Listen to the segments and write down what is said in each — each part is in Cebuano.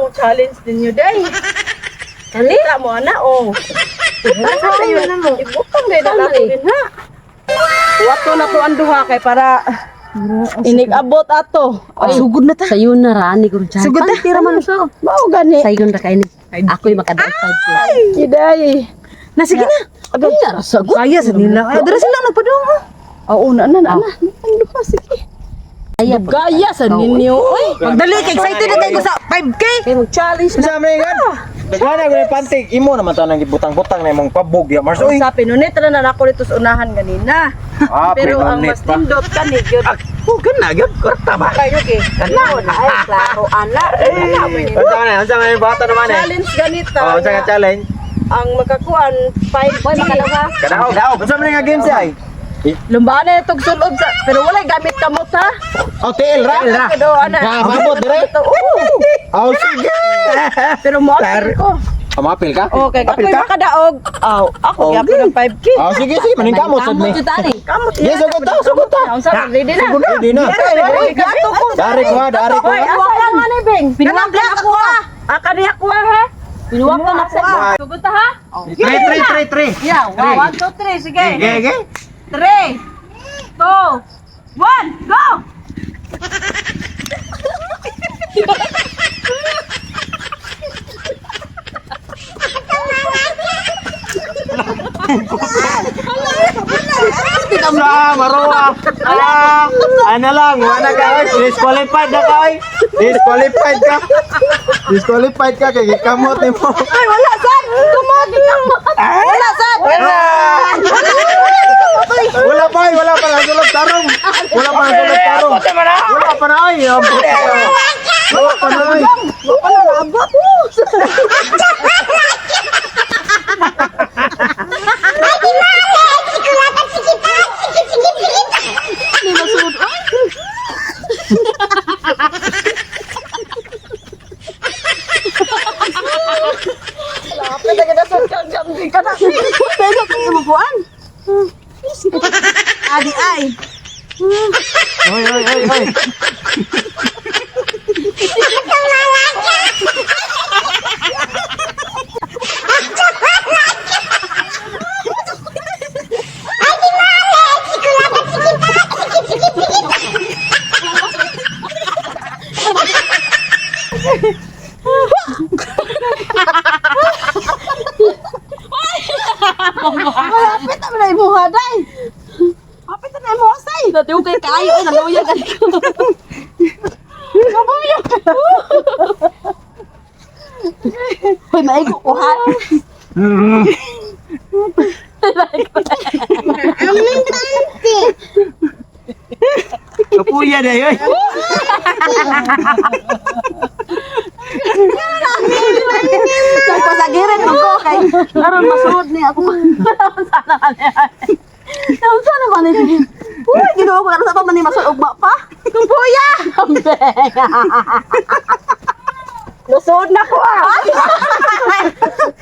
akong challenge ninyo day. Kani? Kita mo ana oh. Saan na mo? Ibutang day na Saan nato eh? din ha. Wato na to ang duha kay para inig-abot ato. Ay, Sugod na ta. Sayon na ra ni kung Sugod na. Tira man so. Mao gani. Sayon ra kay ni. Ako'y makadaog 5K. Kiday. Na sige na. Ay, ra sagot. Kaya sa nila. Ay, dara sila nagpadung. Oo, na na na na. Ang duha sige. Kaya Gaya sa ninyo. Oy, Magdali kay excited na kayo sa 5K. Kay mag-challenge na. Sa mga gan. Nagwana ko pantig imo naman tanan gibutang-butang na imong pabog ya Mars oy. Sa pinunit ra na nako dito sa unahan ganina. Ah, Pero ang pinunit mas pa. nindot kani gyud. Oh, kana gyud kwarta ba. Kayo kay. Ano na ay klaro ana. Ana mo ni. Unsa man unsa man bata naman eh. Challenge ganita. Oh, unsa nga challenge? Ang makakuan 5K. Hoy, makalawa. Kadaog, daog. Unsa man nga games ay? Lumbaan na itong sulob sa pero walay gamit kamot ha. Oh, TL ra. Pero ana. Nga mabot dire. Oo. Oh, sige. Pero mo ko. Amapil ka? Okay, Apil ako'y ka? makadaog. Aw, ako Okay. gyapon ng 5K. Oh, sige sige, maningkamot sad ni. Kamot jud ani. Kamot. Yes, sugod ta, sugod ta. Unsa ready na? Ready na. Oy, gato ko. Dari ko ha, dari ko Oy, ha. asa ka nga ni Beng? Pinuwak ako ha. Ah, kani ako ha. Pinuwak na ako. Sugod ta ha. 3 3 3 3. Yeah, 1 2 3 sige. Sige, sige. 3 2 1 go! Sa Maroa. Ah, ano lang, wala ka oy. Disqualified na ka oy. Disqualified ka. Disqualified ka kay gikamot nimo. Ay, wala sad. Tumot. Wala sad. Wala. Wala pa, oy, wala pa nasulod tarong. Wala pa nasulod tarong. Wala pa na oy. Ambot ka. Wala pa na oy. Wala abot. Lapit na kita sa kang ka na. Pero kung imukuan. Adi ay. Oy, oy, oy, oy. Malapit na na imuha day. Malapit na imuha say. Dati ko kay kaayo ay naluya gani ko. Hoy, maigo ko ha. Kapuya na oy. Nagpasagirin mo ko kay Aron masuod ni ako. Sana ka niya. Unsa naman ni? Uy, Ginoo ko karon sa pa man ni masuod ugma pa. Kumpuya. Lusod na ko ah.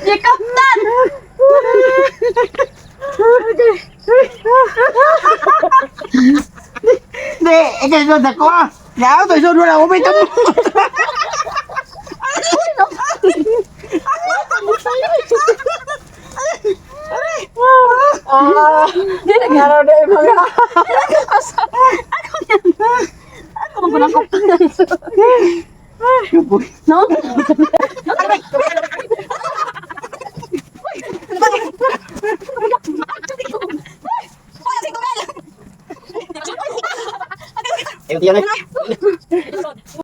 Gikaptan. Di, ikaw sud ako ah. Naa to sud wala ko may tamo. Ah, di na garaw na yung mga. Ako man ko. No? Ayun, tiyan.